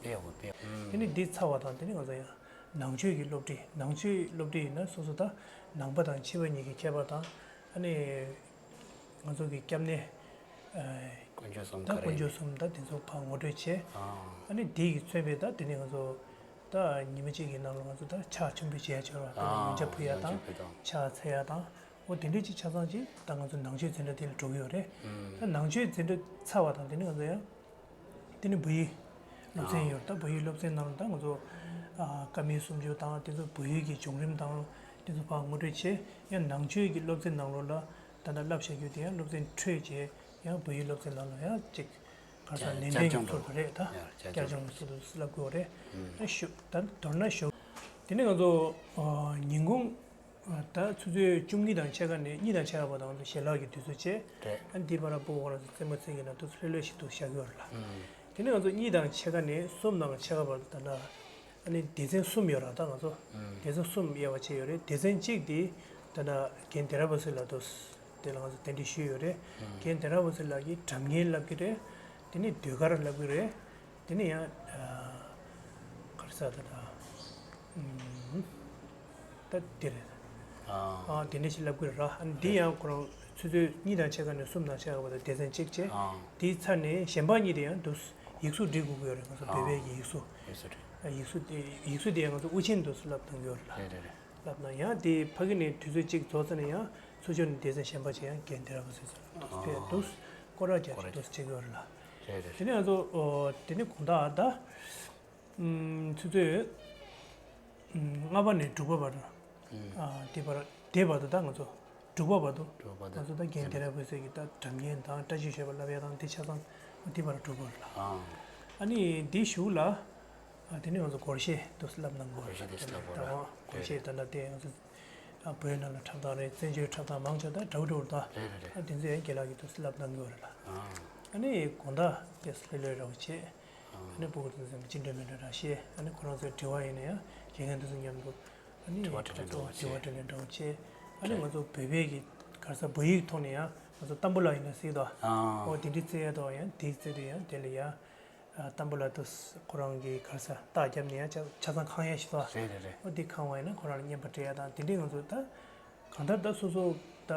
དཔེ་ཡག་པོ་དཔེ་ཡག་པོ། དེ་ནས་འདི་ཚར་བ་དང་དེ་ནས་ང་ཚོ་ཡང་ནང་ཆོས་ཀྱི་སློབ་ཁྲིད། ནང་ཆོས་སློབ་ཁྲིད་ཡིན་ན་སོ་སོ་ད་ནང་པ་དང་ཕྱི་པ་གཉིས་ཀྱི་ཁྱད་པར་དང་། ཨ་ནི་ང་ཚོ་གི་སྐྱབས་གནས་ཨ་དཀོན་མཆོག་གསུམ་ད་ག་རེ་དཀོན་མཆོག་གསུམ་ད་དེ་ཚོ་ཕར་ངོ་སྤྲོད་བྱས། ཨ་ཨ་ནི་དེ་ཡིས་མཚོན་པའི་ད་དེ་ནས་ང་ཚོ་ད་ཉི་མ་གཅིག་གི་ནང་ལ་ང་ཚོ་ད་ཕྱག་མཆོད་འབུལ་བྱས་ཆོག་ར། ད་ཨ་ཡོན་ཆབ་ཕུལ་ཡ་ཡོན་དང་ཆབ་ཕུལ་དང་ཕྱག་འཚལ་ཡ་དང་། འོ་དེ་འདྲའི་ཅིག་ཆ་ཚང་ཅིག་ད་ང་ཚོ་ནང་ཆོས་འཛིན་གྲྭ་དེ་ལ་འགྲོ་གི་ཡོད་རེད། ཨུམ། ད་ནང་ཆོས་འཛིན་གྲྭ་ཚར་བ་དང་དེ་ནས་ང་ཚོ་ཡང་དེ་ནས་བོད་ཡིག་སློབ་ཚན་ཡོད་རེད། ད་བོད་ཡིག་སློབ་ཚན་ནང་ལ་ད་ང་ཚོ་ཨ་བཀའ་མའི་གསུང་ཆོས་དང་དེ་ཚོ་བོད་ཡིག་གི་བྱུང་རིམ་དང་དེ་ཚོ་ཕར་ངོ་སྤྲོད་བྱས། ཡང་ནང་ཆོས་ཀྱི་སློབ་ཚན་ནང་ལོགས་ལ་ད་ལྟ་བསླབ་བྱ་རྒྱུ་དེ་ཡང་སློབ་ཚན་འཕྲོས་བྱས་ཡང་བོད་ཡིག་སློབ་ཚན་ནང་ལ་ཡང་ཅིག་ག་རེ་ཟེར་ནན་ཏན་གྱི་ཚུལ་དུ་རེད། ད་བསྐྱར་སྦྱོང་གི་ཚུལ་དུ་བསླབ་དགོས་རེད། ཨུམ། ད་ཞུ་ད་མདོར་ན་ཞུ། དེ་ནས་ང་ཚོ་ཨ་ཉིན་གུང་ད་ཆུ་ཚོད་བཅུ་གཉིས་དང་ཕྱེད་ཀ་ནས་གཉིས་དང་ཕྱེད་ཀ་བར་དུ་ང་ཚོ་ཞལ་ལག་གི་དུས་ཚོད་བྱས། རེད། ཨ་འདི་བར་ལ་སྤུ་གུ་ཁོ་རང་ཚོ་རྩེད་མོ་རྩེ་གི་ན་དུས་ཚོད་ལྷོད་ལྷོད་ཞིག་ཏུ་བཞག་གི་ཡོད་རེད་ལ། ཨུམ། དེ་ནས་ང་ཚོ་གཉིས་དང་ཕྱེད་ཀ་ནས་གསུམ་དང་ཕྱེད་ཀ་བར་དུ་ད་ལྟ་ཨ་ནི་སྡེ་ཚན་གསུམ་ཡོད་ར། ད་ང་ཚོ་ཨུམ། སྡེ་ཚན་གསུམ་དབྱེ་བ་ཕྱེ་ཡོད་རེད། སྡེ་ཚན་གཅིག་དེ་ད་ལྟ་རྒན་བདེ་རབ་པ་སི་ལགས་འདུག་དེ་ལ་ང་ཚོ་གདན་འདྲེན་ཞུས་ཡོད་རེད། ཨུམ། རྒན་བདེ་རབ་པ་སི་ལགས་ཀྱིས་སྒྲ་སྙན་བསླབ་ཀྱི་རེད། དེ་ནས་ཟློས་གར་བསླབ་ཀྱི་རེད། དེ་ནས་ཡང་ཨ་ག་རེ་ཟེར་ད་ད་ཨུམ། ད་འདི་རེད། ཨ། ཨ་དེ་འདྲ་ཞིག་ལབ་ཀྱི་རེད་ར། ཨ་འདི་ཡང་ཁོ་རང་ཆུ་ཚོད་གཉིས་དང་ཕྱེད་ཀ་ནས་གསུམ་དང་ཕྱེད་ཀ་བར་དུ་སྡེ་ཚན་གཅིག་བྱས། ཨ། དེའི་ཚར་ནས་གཞན་པ་གཉིས་དེ་ཡང་འདུག་ཡིག་གཟུགས་འབྲི་དགོས་ཀྱི་ཡོད་རེད། ང་ཚོ་བོད་པའི་ཡིག་གཟུགས། ཡིག་གཟུགས་རེད། ཨ་ཡིག་གཟུགས་དེ་ཡིག་གཟུགས་དེ་ཡང་ང་ཚོ་དབུ་ཅན་དུ་བསླབ་གནང་གི་ཡོད་རེད་ལ། རེད་རེད་རེད། བསླབ་གནང་། ཡང་དེ་ཕ་གི་ནས་དུས་ཚོད་གཅིག་རྫོགས་ཚར་ནས་ཡང་ཚུར་ཕྱོགས་ནས་སྡེ་ཚན་གཞན་པ་ཅིག་ཡང་རྒན་བདེ་རབ་པ་སི་ལགས་འདུག་སྐོར་ར་རྒྱག་ཅིག་འདུག་བྱེད་ཀྱི་ཡོད་རེད་ལ། རེད་རེད། དེ་ནས་ང་ཚོ་ཨོ་དེ་ནས་དགོང་དག་ད། ཨུམ། ཆུ་ཚོད་ཨུམ། ལྔ་པ་ནས་དྲུག་པ་བར། ཨ། དེ་བར་དེ་བར་དུ་ད་ང་ཚོ་དྲུག་པ་བར་དུ། དྲུག་པ་དང་ང་ཚོ་ད་རྒན་དེ་ར་བུ་ཟེར་གྱི་ད་དྲ་རྒྱན་དང་བཀྲ་ཤིས་ཞོལ་པ་ལབ་ཡ་དང་དེ་ཆ་ཚང་དེ་བར་དྲུག་པ་རེད་ལ། ཨ་ནི་དེ་གཞུག་ལ། ཨ། དེ་ནས་ང་ཚོ་སྒོར་གཞས་དུ་བསླབ་གནང་དགོས་རེད། སྒོར་གཞས་དེ་བསླབ་དགོས་རེད། སྒོར་གཞས་ད་ལྟ་དེ་ང་ཚོ་ཨ། བོད་ནང་ལ་འཁྲབ་སྟངས་རེད། བཙན་བྱོལ་འཁྲབ་སྟངས་མང་ཆེ་ད་འདྲ་བོ་འདྲ་བོ་རེད་ད། རེད་རེད་རེད། ཨ། དེ་ཚོ་ཡང་རྒན་ལགས་ཀྱིས་དུ་བསླབ་གནང་གི་ཡོད་རེད་ལ། ཨ། ཨ་ནི་དགོང་དག་དེ་ལྷོད་ལྷོད་འདྲ་བོ་བྱས། ཨ་ནི་སྤུ་གུ་དེ་ཚོ་ཅི་འདྲ་མི་འདྲ་འདྲ་བཤད། ཨ་ནི་ཁོ་རང་ཚོའི་དྲི་བ་ཡིན་ན་ཡང་དགེ་རྒན་དེ་ཚོ་མཉམ་དུ་ཨ་ནི་དྲི་བ་དྲིས་ལན་འདྲ་བོ་དྲི་བ་བྱས། དྲིས་ལན་འདྲ་བོ་བྱས། ཨ་ནི་ང་ཚོ་བོད་པའི་གི་ག་རེ་ཟེར་བོད་ཡིག་ཐོག་ནས་ཡང་ང་ཚོ་ཏམ་བུ་ལ་ཡིན་ན་སྲིད་དོ། ཨ། ཨོ་དེ་འདྲའི་རྩེ་ཡ་དོ་ཡང་དེའི་རྩེ་དུ་ཡང་དེ་ལ་ཡང་། ཨ། ཏམ་བུ་ལ་དུ་ཁོ་རང་གི་ག་རེ་ཟེར་རྟགས་བརྒྱབ་ནས་ཡང་ཆ་ཆ་ཚང་ཁང་ཡ་ཞིག་དོ། རེད་རེད་རེད། ཨོ་དེ་ཁང་བ་ཡིན་ན་ཁོ་རང་ལ་བརྙན་པར་སྤྲད་ཡ་དང་དེ་འདྲའི་ང་ཚོ་ད། གང་ལྟར་ད་སོ་སོ་ད་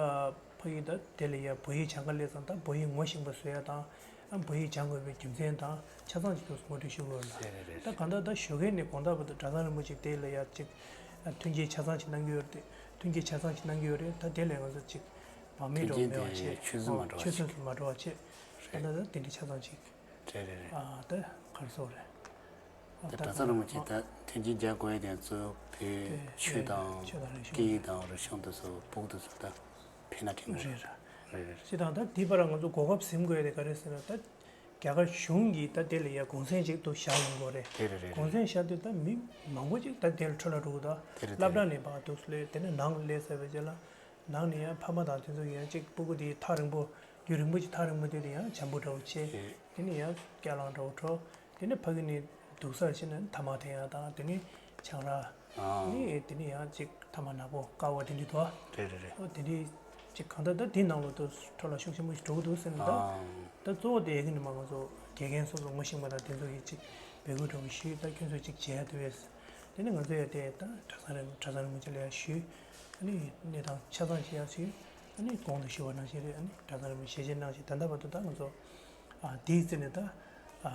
ཕ་གི་ད་དེ་ལ་ཡ་བོད་ཡིག་སྦྱང་ག་སླེབས་ཙང་ད་བོད་ཡིག་ངོ་ཤེས་པ་བཟོ་ཡ་དང་། ཨ། བོད་ཡིག་སྦྱང་དགོས་པའི་རྒྱུ་མཚན་དང་ཆ་ཚང་ཅིག་ཏུ་ངོ་སྤྲོད་ཞུ་དགོས་ལ། རེད་རེད་རེད། ད་གང་ལྟར་ད་ཞོགས་ཀས་ནས་དགོང་དག་བར་དུ་གྲྭ་ཚང་རིན་པོ་ཆེ་དེ་ལ་ཡ་ཅིག་མཐུན་རྐྱེན་ཆ་ཚང་ཅིག་གནང་གི་ཡོད་རེད། མཐུན་རྐྱེན་ཆ་ཚང་ཅིག་གནང་གི་ཡོད་རེད། ད་དེ་ལས་ང་ཚོ་ཅིག་བག་མེད་འགྲོ་མཐུན་རྐྱེན་མེད་པ་དེ་བྱས། ཆུད་ཟོས་མ་འགྲོ་བ་ཆུད་ཟོས་སུ་མ་འགྲོ་བ་བྱས། ད་ལྟ་ད་དེ་འདྲའི་ཆ་ཚང་ཅིག་རེད་རེད་རེད། ཨ། ད་ག་རེ་ཟེར་དགོས་རེད། ཨ། ད་ད་གྲྭ་ཚང་རིན་པོ་ཆེ་ད་མཐུན་རྐྱེན་སྦྱར་དགོས་ཡ་དེ་ཚོ་བོད་ཆོས་དང་ཆོས་དང་རིག་གཞུང་། སྐད་ཡིག་དང་རིག་གཞུང་དེ་ཚོ་སྤུ་གུ་དེ་ཚོ་ད་ཕན་ན་དྲན་གི་རེད། རེད་རེད། སྤྱིར་བཏང་ད་དེའི་བར་ང་ཚོ་གོ་སྐབས་ཟིན་དགོས་ཡ་དེ་ག་རེ་ཟེར་ན་ད་རྒྱ་གར་གཞུང་གིས་ད་དེ་ལ་ཡ་གུང་སེང་ཅིག་ཏུ་བཞག་ཡོང་གི་རེད། རེད་རེད་རེད། གུང་སེང་བཞག་དུས་ད་མི་མང་པོ་ཅིག་ད་དེ་ལ་འཕྲོ་བརླག་འགྲོ་གི་འདུག་དེ་རེད། སློབ་གྲྭ་ནས་ཕར་འདུག་སླེབས། དེ་ནས་ནང་སླེབས་ཚར་བའི་རྗེས་ལ། ནང་ནས་ཡང་ཕ་མ་དང་དེ་ཚོ་ཡང་གཅིག་སྤུ་གུ་དེ་ཐག་རིང་པོ། རྒྱུན་རིང་པོ་ཅིག་ཐག་རིང་པོ་དེ་ལ་ཡང་བྱམས་པོ་འདྲ་བོ་བྱས། རེད། དེ་ནས་ཡང་སྐྱ་ལངས་འདྲ་བོ་འགྲོ། དེ་ནས་ཕ་གི་ནས་འདུག་སར་ཕྱིན་ན་ཐ་མག་འཐེན་ཡག་དང་དེ་ནས་ཆང་རག་ཨ། ནི་དེ་ནས་ཡང་གཅིག་ཐ་མག་ནག་པོ་དཀར་པོ་དེ་འདྲ་འདུག་རེད་རེད་རེད། ཨོ་དེ་འདྲ་གཅིག་གང་ལྟར་ད་དེའི་ནང་ལོགས་དུ་འཕྲོ་བརླག་ཤུགས་ཆེན་པོ་ཞིག་འགྲོ་གི་འདུག་ཟེར་ནས་ད། ཨ། ད་གཙོ་བོ་དེ་ཡ་གི་ནས་མ་ང་ཚོ་དགེ་རྒན་སོ་སོ་ངོ་ཤེས་པ་དང་དེ་ཚོ་ཡིས་གཅིག་འབོད་སྐུལ་འདྲ་བོ་ཞུས། ད་ཁྱོད་ཚོ་གཅིག་བྱས་ཡ་འདུག་བས། དེ་ནས་ང་ཚོ་ཡང་དེ་ད་གྲྭ་ཚང་རིན་གྲྭ་ཚང་རིན་པོ་ཆེ་ལ་ཡང་ཞུས། ཨ་ནི་གནས་སྟངས་ཆ་ཚང་ཞིག་ཡང་ཞུས། ཨ་ནི་གོང་དུ་ཞུས་པ་ནང་བཞིན་རེད། ཨ་ནི་གྲྭ་ཚང་རིན་པོ་ཆེ་ཞལ་བཞེས་གནང་ཞིང་ད་ལྟ་བར་དུ་ད་ང་ཚོ་ཨ་དེའི་རྩེ་ནས་ད་ཨ་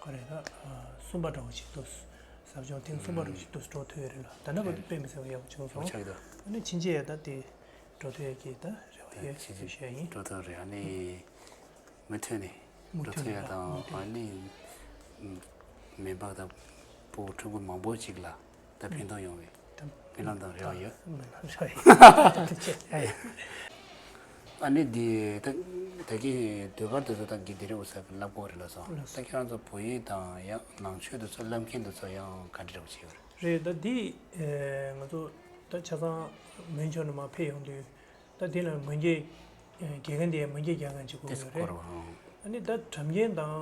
ག་རེ་ད་ཨ་གསུམ་པ་འདྲ་བོ་ཞིག་ཏུ་ཟབ་སྦྱོང་ཐེངས་གསུམ་པ་འདྲ་བོ་ཞིག་ཏུ་འགྲོ་ཐུབ་ཡོད་རེད་ལ། ད་ལྟ་བར་དུ་དཔེ་མི་སྲིད་པ་ཡག་པོ་བྱུང་སོང་། ཡག་པོ་ཆགས་ཀྱི་འདུག་ཨ་ནི་ཕྱིན་ཆད་ཡང་ད་དེ་འགྲོ་ཐུབ་ཡག་གི་ད་རེ་བ་ཡོད་ཟེར་ཞུ་ཡ་ཡིན། འགྲོ་ཐུབ་རེད། ཨ་ནི། མུ་མཐུད་ནས་མུ་མཐུད་འགྲོ་ཐུབ་ཡ་ནས་དང་། མུ་མཐུད། ཨ་ནི་མི་འབངས་དང་ཕྲུ་གུ་མང་པོ་ཅིག་ལ་ད་ཕན་ཐོགས་ཡོང་བའི་དམ་སྨོན་ལམ་དང་རེ་བ་ཡོད། སྨོན་ལམ་རེ་བ་ཡོད། ཐུགས་རྗེ་ཆེ། ཨ་ནི་འདི་ད་ད་གིན་ཟློས་གར་དེ་ཚོ་ད་གིན་དེ་རིང་འུ་ཚོ་བསླབ་དགོས་རེད་ལབ་སོང་། ལགས་སོ། ད་ཁྱེད་རང་ཚོ་བོད་ཡིག་དང་ཡང་ནང་ཆོས་དེ་ཚོ་བསླབ་མཁན་དེ་ཚོ་ཡང་ག་འདྲ་འདྲ་བོ་བྱེད་ཡོད་རེད། རེད། ད་འདི་ཨེ་ང་ཚོ་ད་ཆ་ཚང་མོན་ཕྱོགས་ནས་མར་ཕེབས་ཡོང་དུས། ད་དེ་ལ་མོན་སྐད། དགེ་རྒན་དེ་མོན་སྐད་རྒྱག་མཁན་ཅིག་དགོས་ཀྱི་ཡོད་རེད། ཨ་ནི་ད་དྲ་རྒྱན་དང་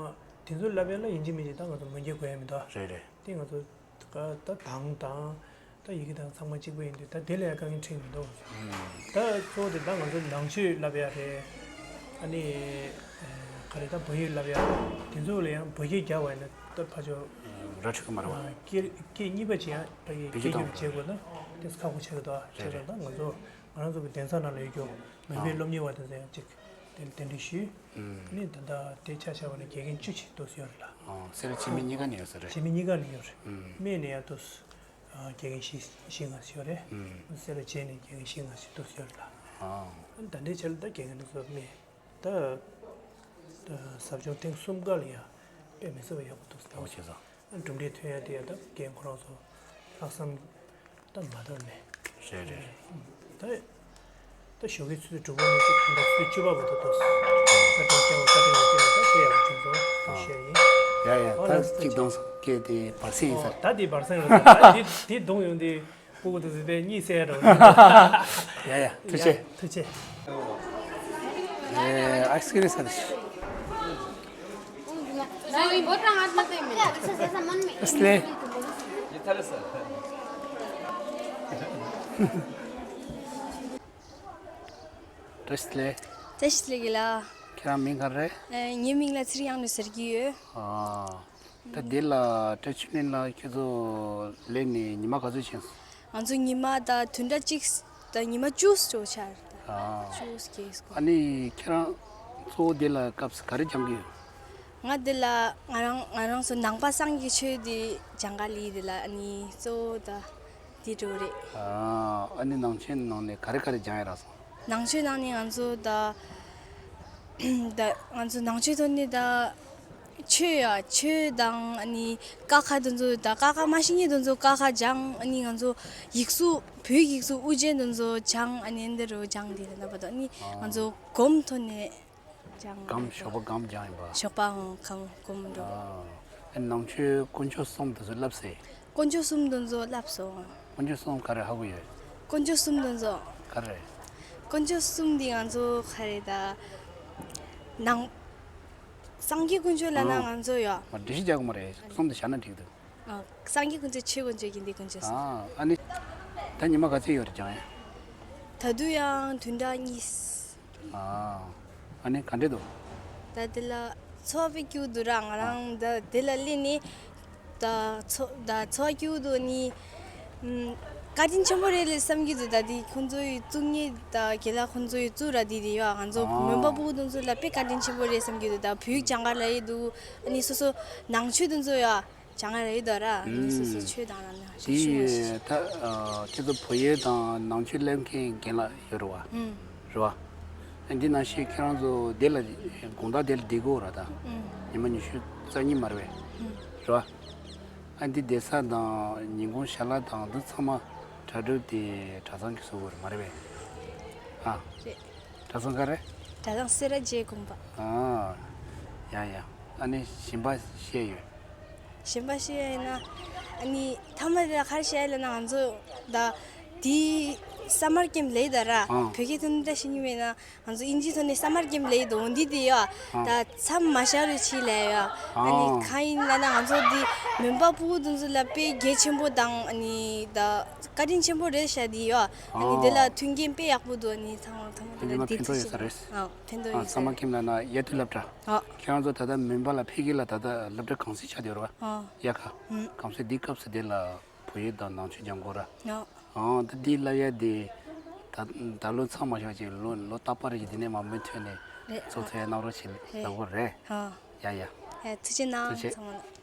དེ་ཚོ་བསླབ་ཡ་ལ་ཡིན་གཅིག་མིན་གཅིག་ད་ང་ཚོ་མོན་སྐད་དགོས་ཡ་མི་འདུག་རེད་རེད། དེ་ང་ཚོ་ད་གདངས་དང་ད་ཡི་གེ་དང་ཚང་མ་གཅིག་པ་ཡིན་དུས་ད་དེ་ལ་ཡ་དཀའ་ངལ་འཕྲད་ཀྱི་མི་འདུག་ད་གཙོ་བོ་དེ་ད་ང་ཚོ་ནང་ཆོས་བསླབ་ཡ་རེད། ཨ་ནི་ག་རེ་ད་བོད་ཡིག་བསླབ་ཡ་དེ་ཚོ་ལ་ཡང་བོད་སྐད་རྒྱག་པ་ཡིན་ན་ད་ཕར་ཕྱོགས་ར་འཕྲོད་ཀྱི་མ་རེད་བ། སྐད་སྐད་གཉིས་པ་ཅིག་ཡང་ཕ་གི་བེད་སྤྱོད་སྐད་སྒྱུར་བྱེད་དགོས་ན་དེ་ཁག་པོ་ཆགས་ཀྱི་འདུག་བྱས་ཙང་ད་ང་ཚོ། ང་རང་ཚོ་གི་གདན་ས་ནང་ལ་ཡོད་རྒྱུ་མོན་པའི་སློབ་གཉེར་བ་དེ་ཚོ་ཡང་གཅིག་གདན་གདན་འདྲེན་ཞུས། ཨ་ནི་ད་ལྟ་དེ་ཆ་བཞག་པ་ན་དགེ་རྒན་བཅུ་ཅིག་འདུག་སེ་ཡོད་རེད་ལ། ཨོ། སེ་ར་བྱེས་སྨད་གཉིས་ཀ་ནས་ཡོད་ས་རེད། བྱེས་སྨད་གཉིས་ཀ་ནས་ཡོད་རེད། སྨད་ནས་ཡང་འདུག་སེ་དགེ་རྒན་བཞི་བཞི་ལྔ་ཞིག་ཡོད་རེད། སེ་ར་བྱེས་ནས་དགེ་རྒན་བཞི་ལྔ་ཞིག་འདུག་སེ་ཡོད་རེད་ལ། ཨོ། ཨ་ནི་ད་ལྟའི་ཆར་ལ་ད་དགེ་རྒན་དེ་ཚོ་སྨད། ད་ད་ཟབ་སྦྱོང་ཐེངས་གསུམ་ཀ་ལ་ཡང་དཔེ་མི་སྲིད་པ་ཡག་པོ་འདུག་སེ། ཨོ། བྱས་ཙང་། གྲུབ་འབྲས་ཐོན་ཡ་དེ་ཡང་ད་རྒན་ཁོ་རང་ཚོ་ལྷག་བསམ་ད་མ་དོར་ནས། རེད་རེད། ད་ད་ཞོགས་ཀའི་ཆུ་ཚོད་དྲུག་པ་ནས་ཚོད་ཐུང་ད་ཆུ་ཚོད་བཅུ་པ་བར་དུ་འདུག་སེ། ད་དྲན་སྐྱེ་བ་བཀའ་དྲིན་ཡོད་དེ་ད་དཔེ་ཡག་པོ་བྱུང་སོང་ཞུ་ཡ་ཡིན། ཡ་ཡ། ཨོ་ད་ལགས་སོ། གཅིག་བཏང་སོང་། སྐད་དེ་བར་སེང་ཡིན་ས། ཨོ་ད་དེ་བར་སེང་རེད། ད་དེ་དེ་གདོང་ཡོང་དེ། སྤུ་གུ་དེ་ཚོ་དཔེ་གཉིད་སད་འགྲོ་གི་འདུག་ཡ་ཡ། ཐུགས་རྗེ་ཆེ། ཐུགས་རྗེ་ཆེ། ཨེ། ཨེག་སི་ཀིའུ་ཛི་མི། ཨེག་སི་ལེ། བཀྲ་ཤིས་བདེ་ལེགས། བཀྲ་ཤིས་བདེ་ལེགས་ལགས། ཁྱེད་རང་མིང་ག་རེ་རེད། ཨེ། ངའི་མིང་ལ་ཚེ་རིང་དབྱངས་སྒྲོན་ཟེར་གྱི་ཡོད། ཨ། ད་འདི་ལ་བཀྲ་ཤིས་ནན་ལ་ཁྱེད་ཚོ་སླེབས་ནས་ཉི་མ་ག་ཚོད་ཕྱིན་སོང་། ང་ཚོ་ཉི་མ་ད་བདུན་ཕྲག་གཅིག་ད་ཉི་མ་བཅུ་ཙམ་ཆགས་རེད་ད། ཨ། བཅུ་བརྒྱད་ཙམ། ཨ་ནི་ཁྱེད་རང་གཙོ་བོ་འདི་ལ་སྐབས་སུ་ག་རེ་སྦྱང་གི་ཡོད། ང་འདི་ལ་ང་རང་ང་རང་ཚོ་ནང་པ་སངས་རྒྱས་ཆོས་འདི་སྦྱང་ག་ལི་འདི་ལ་ཨ་ནི་གཙོ་བོ་ད་འདི་འགྲོ་རེད། ཨ། ཨ་ནི་ནང་ཆོས་ནང་ནས་ག་རེ་ག་རེ་སྦྱང་ཡ་རག་སོང་། ནང་ཆོས་ནང་ནས་ང་ཚོ་ད་ད་ང་ཚོ་ནང་ཆོས་ཐོག་ནས་ད། ཆོས་ཡ་ཆོས་དང་ཨ་ནི་ཀ་ཁ་དེ་ཚོ་དང་ཀ་ཁ་མ་ཤེས་མཁན་དེ་ཚོ་ཀ་ཁ་སྦྱང་། ཨ་ནི་ང་ཚོ་ཡིག་གཟུགས་བོད་ཡིག་གཟུགས་དབུ་ཅན་དེ་ཚོ་སྦྱང་། ཨ་ནི་འདི་རུ་སྦྱང་དེ་ལ་ན་བ་དོ། ཨ་ནི་ང་ཚོ་སྒོམ་ཐོག་ནས་སྦྱང་། སྒོམ་ཞོགས་པ་སྒོམ་སྦྱང་ཡིན་པ། ཞོགས་པའང་སྒོམ་སྒོམ་འགྲོ། ཨ་ནི་ནང་ཆོས་དཀོན་མཆོག་གསུམ་དེ་ཚོ་བསླབས་སེ། དཀོན་མཆོག་གསུམ་དེ་ཚོ་བསླབས་སོང་། དཀོན་མཆོག་གསུམ་ག་རེ་ཧ་གོ་ཡོད། དཀོན་མཆོག་གསུམ་དེ་ཚོ། ག་རེ། དཀོན་མཆོག་གསུམ་འདི་ང་ཚོ་ག་རེ་ད། ནང་། སངས་རྒྱས་དཀོན་མཆོག་ལབ་ན་ཨོ། ང་ཚོ་ཡ། མ་འགྲེལ་བཤད་རྒྱག་དགོས་མ་རེད། གསུམ་དེ་བཞག་ན་འགྲིག་འདུག་ཨ། སངས་རྒྱས་དཀོན་མཆོག་ཆོས་དཀོན་མཆོག་དགེ་འདུན་དཀོན་མཆོག་གསུམ། ཨ། ཨ་ནི། ད་ཉི་མ་ག་ཚོད་ཡོད་རེད་སྦྱང་ཡ། ད་དུང་ཡང་བདུན་ཕྲག་གཉིས། ཨ། ཨ་ནི་ག་འདྲས་འདུག་ད་དེ་ལ་ཚོར་བ་དཔེ་སྐྱིད་འདུག་ར། ང་རང་ད་དེ་ལ་སླེབས་ནས་ད་ཚོ་ད་ཚོར་བ་སྐྱིད་འདུག་ནི། ཨམ། བཀའ་དྲིན་ཆེན་པོ་རེད་ལ་བསམ་གྱི་འདུག་ད་དེ་ཁོང་ཚོ་ཡི་བཙུགས་མཁན་ད་རྒན་ལགས་ཁོང་ཚོ་ཡི་བཙུགས་ར་དེ་དེ་ཡོད། ང་ཚོ་ཨ། མོན་པ་ཕྲུ་གུ་དེ་ཚོ་ལ་དཔེ་བཀའ་དྲིན་ཆེན་པོ་རེད་བསམ་གྱི་འདུག་ད་བོད་ཡིག་སྦྱང་ག་ལ་ཡི་འདུག་ཨ་ནི་སོ་སོ་ནང་ཆོས་དེ་ཚོ་ཡ། སྦྱང་ཡ་རེད་ད་ར། ཨ་ནི་སོ་སོ་ཨུམ། ཆོས་དང་ལ་ན་རེ་ཞུ་མ་ཞུ། དེ་ད་ཨ། ཁྱེད་ཚོ་བོད་ཡིག་དང་ནང་ཆོས་སློབ་མཁན་རྒན་ལགས་ཡོད་རེད་བ། ཨུམ། རེད་བ། ཨ། འདི་ནང་བཞིན་ཁྱེད་རང་ཚོ་འདི་ལ་དགོང་དག་འདི་ལ་བསྡད་དགོས་ར་ད། ཨུམ། ཉི་མ་ཉི་ཤུ་རྩ་གཉིས་མ་རེད་པས། ཨུམ། རེད་བ། ཨ། འདི་བསྡད་ས་དང་ཉིན་གུང་ཞལ་ལག་དང་འདི་ཚང་མ་གྲ་སྒྲིག་དེ་གྲྭ་ཚང་གིས་བཟོ་དགོས་རེད་མ་རེད་པས། ཨ། རེད། གྲྭ་ཚང་ག་རེ། གྲྭ་ཚང་སེ་ར་བྱེས་དགོན་པ། ཨ། ཡ་ཡ། ཨ་ནི་གཞན་པ་བཤད་ཡོད། གཞན་པ་བཤད་ཡ་ཡིན་ན། ཨ་ནི་མཐའ་མ་དེ་ལ་ག་རེ་བཤད་ཡ་ལབ་ན་ང་ཚོ་ད་དེ་སམ་མར་ཀེམ་ལབ་ད་ར། ཨ། བོད་སྐད་ཐོག་ནས་ད་ཤེས་ཀྱི་མེད་ན། ང་ཚོ་དབྱིན་ཇིའི་ཐོག་ནས་སམ་མར་ཀེམ་ལབ་ད། འོ་འདི་དེ་ཡ། ཨ། ད་མཚམས་མ་བཞག་རོགས་བྱེད་ལབ་ཡ། ཨ་ནི་ཨ། གང་ཡིན་ལབ་ན་ང་ཚོ་འདི་མོན་པ་ཕྲུ་གུ་དེ་ཚོ་ལ་དཔེ་གལ་ཆེན་པོ་དང་། ཨ་ནི་ད་བཀའ་དྲིན་ཆེན་པོ་རེད་ཤག་འདི་ཡ། ཨ་ནི་ཨ། དེ་ལ་མཐུན་རྐྱེན་དཔེ་ཡག་པོ་འདུག་ཨ་ནི་ཚང་མ་ཚང་མ་དེ་ལ་ཨ་ནི་མ་དེ་ཕན་ཐོགས་ཡོད་ས་རེད། ཨ། ཕན་ཐོགས་ཨ། ཡོད་ས་སམ་མར་རེད། ཀེམ་ལབ་ན་ཡར་དུ་སློབ་གྲྭ། ཨ། ཁྱེད་རང་ཚོ་ད་ལྟ་མོན་པ་ལ་ཕ་གི་ལ་ད་ལྟ་སློབ་གྲྭ་གུང་སེང་ཆགས་བསྡད་ཡོད་རེད་བ། ཨ། དབྱར་ཁ། ཨུམ། གུང་སེང་འདི་སྐབས་སུ་དེ་ལ་བོད་ཡིག་དང་ནང་ཆོས་སྦྱང་དགོས་ར། ཨ། ཨ། ད་འདི་སློབ་ཡ་དེ་ད་ད་ལོ་མཚམས་མ་བཞག་ཅིག་ལོ་ལོ་རྟག་པར་གྱི་དེ་ནས་མ་མུ་མཐུད་ནས་རེད། ཚོགས་ཨ། ཚོགས་ཡ་གནང་རོགས་བྱེད་རེད། ལབ་དགོས་རེད། ཨ། ཡ་ཡ། ཨ། ཐུགས་རྗེ་གནང་ཐུགས་རྗེ། ཚང་མ་ལ།